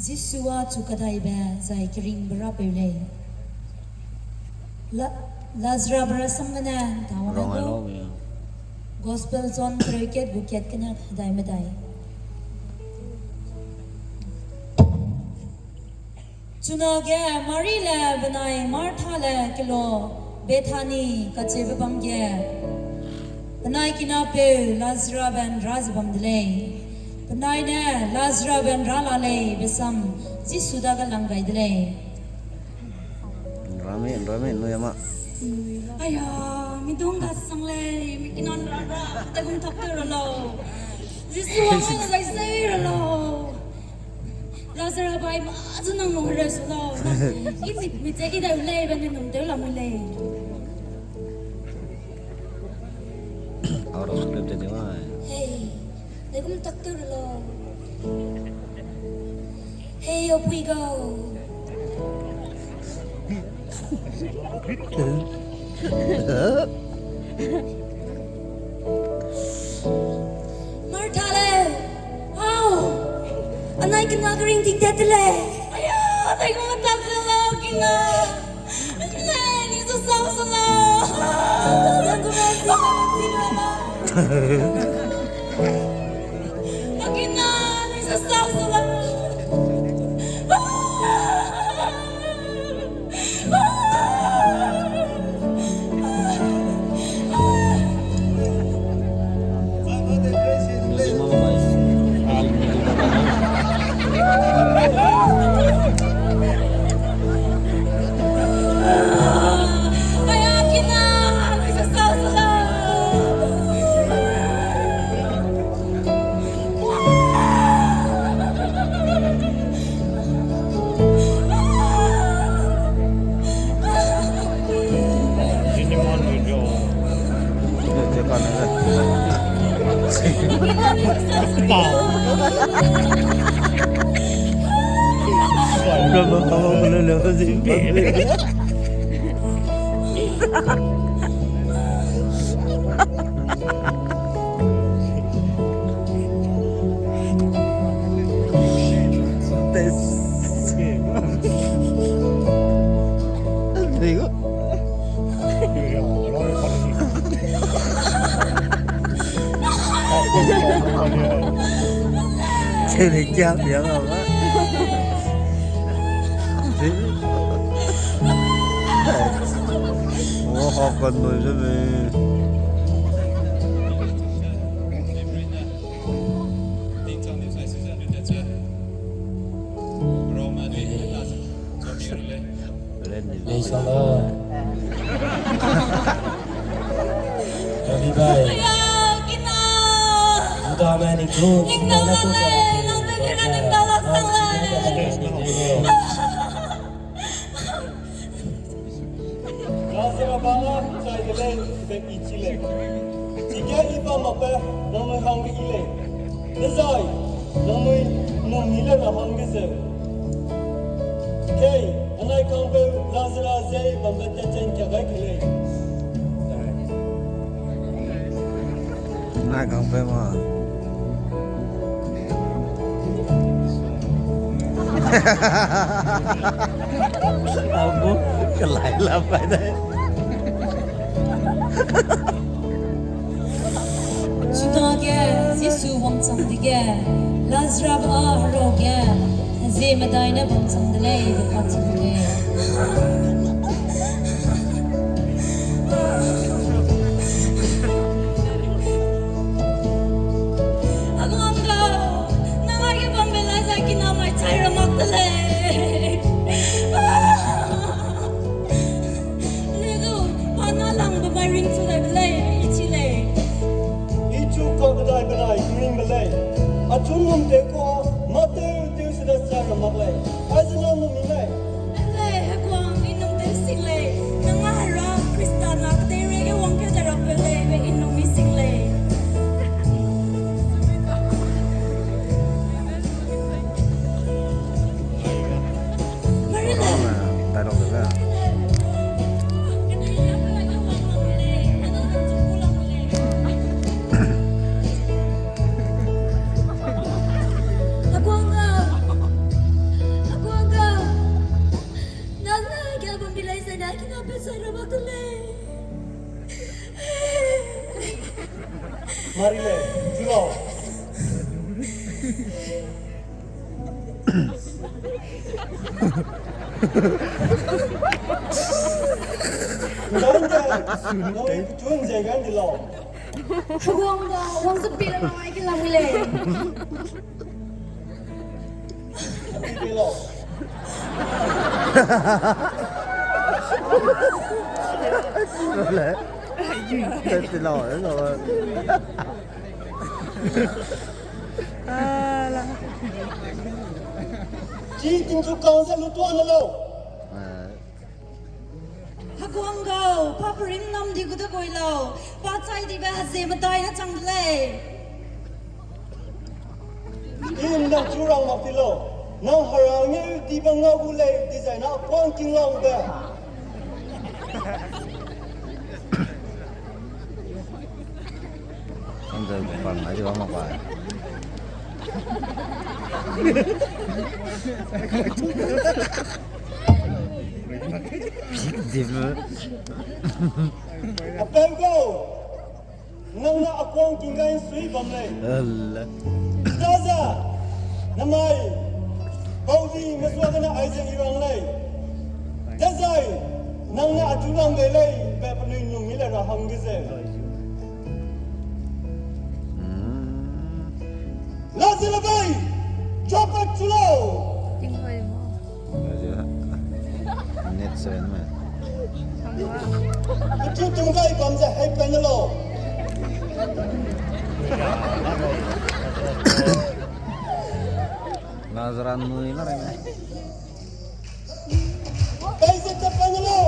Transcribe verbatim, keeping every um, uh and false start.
Jisu â chu kadaibe zai keringbe rapeu lei. La-, Lazarabe rasam gene ntau Gospel John kereu kat gu kat gene hedai medai. Chunage Mari le benai Martha le kelo Bethani kacheube bam ge, penai kinapeu Lazarabe ’nra ze bam de lei. Penai ne Lazarabe ’nra la lei be sam Jisu dage lang gai de lei. ’Nrame, ’nrame, nui ama. Aya, mi dung ga sang lei, mi kina ’nra ra, dagum tak tew ra lau. Jisu wang me zai sei ra lau. Lazarabe mâ zu nang lung hereu su lau. I mi, mi ze i dau lei, be ni num tew la mui lei. Out of script de wa. Hey, dagum tak tew ra lau. Hey, o pui gau. Martha le, au, anai kena keringting tat te lei. Aya, dagum tak tew lau kina. Nai, ni zu sau su lau. Akina, ni zu sau su lau. Lazarabe chai de lei, be i chi lei. Chige i bam makbe nangnui hangge i lei. Dezai nangnui nung ni le ra hangge zeu. Kei, anai kangpeu Lazara ze bambe tat chen kia gai ke lei. Anai kangpeu ma. Abu, kelai la pai dai. Chunage Jisu wangchang dege, Lazarabe â herau ge, zie medai ne bamchang de lei, be kacheu de lei. Aguang gau, nang aige bambe la zai kina mai chai ra mak de lei. Leu du, pa na langbe mai ringchu dai de lei, i chi lei. I chu ka kedai benai ringbe lei. Achu num tew ka, mâ tew tew se da chai ra mak lei. Aize nang num mi lei. Lei, heguang, i num tew sing lei. Nang â Hera Khrista na kedeirei ge wangkeu dai ra Nai kina pe sai ra mak te lei. Mari le, chilo. Nang de, nang chun ze gan di lo. Heguang ga, wang ze pi ra nai ki lam lei. Chi tingchu kang ze lu tuan lau. Heguang gau, pa perim nam di gu de goi lau, pa chai dibe hezie medai ne chang de lei. I nang chu rang mak ti lau, nang hera ngeu dibe ngau gu lei, dizai na kuang king lau de. Ang zai bang ai di bang mak ba. Pik di bu. Apeu gau. Nang na a kuang king gai sui bam lei. Ala. Daza, namai, baudi mesua gene aize i rang lei. Dezai, nang na a chu rang de lei, be penui nung mi le ra hang ge ze. Hmm. Lazarus bai, job back to lo. Net se me. Kutu tung gai bam ze hai pen lo. Lazarus nui na rai me. Kai ze te pen lo.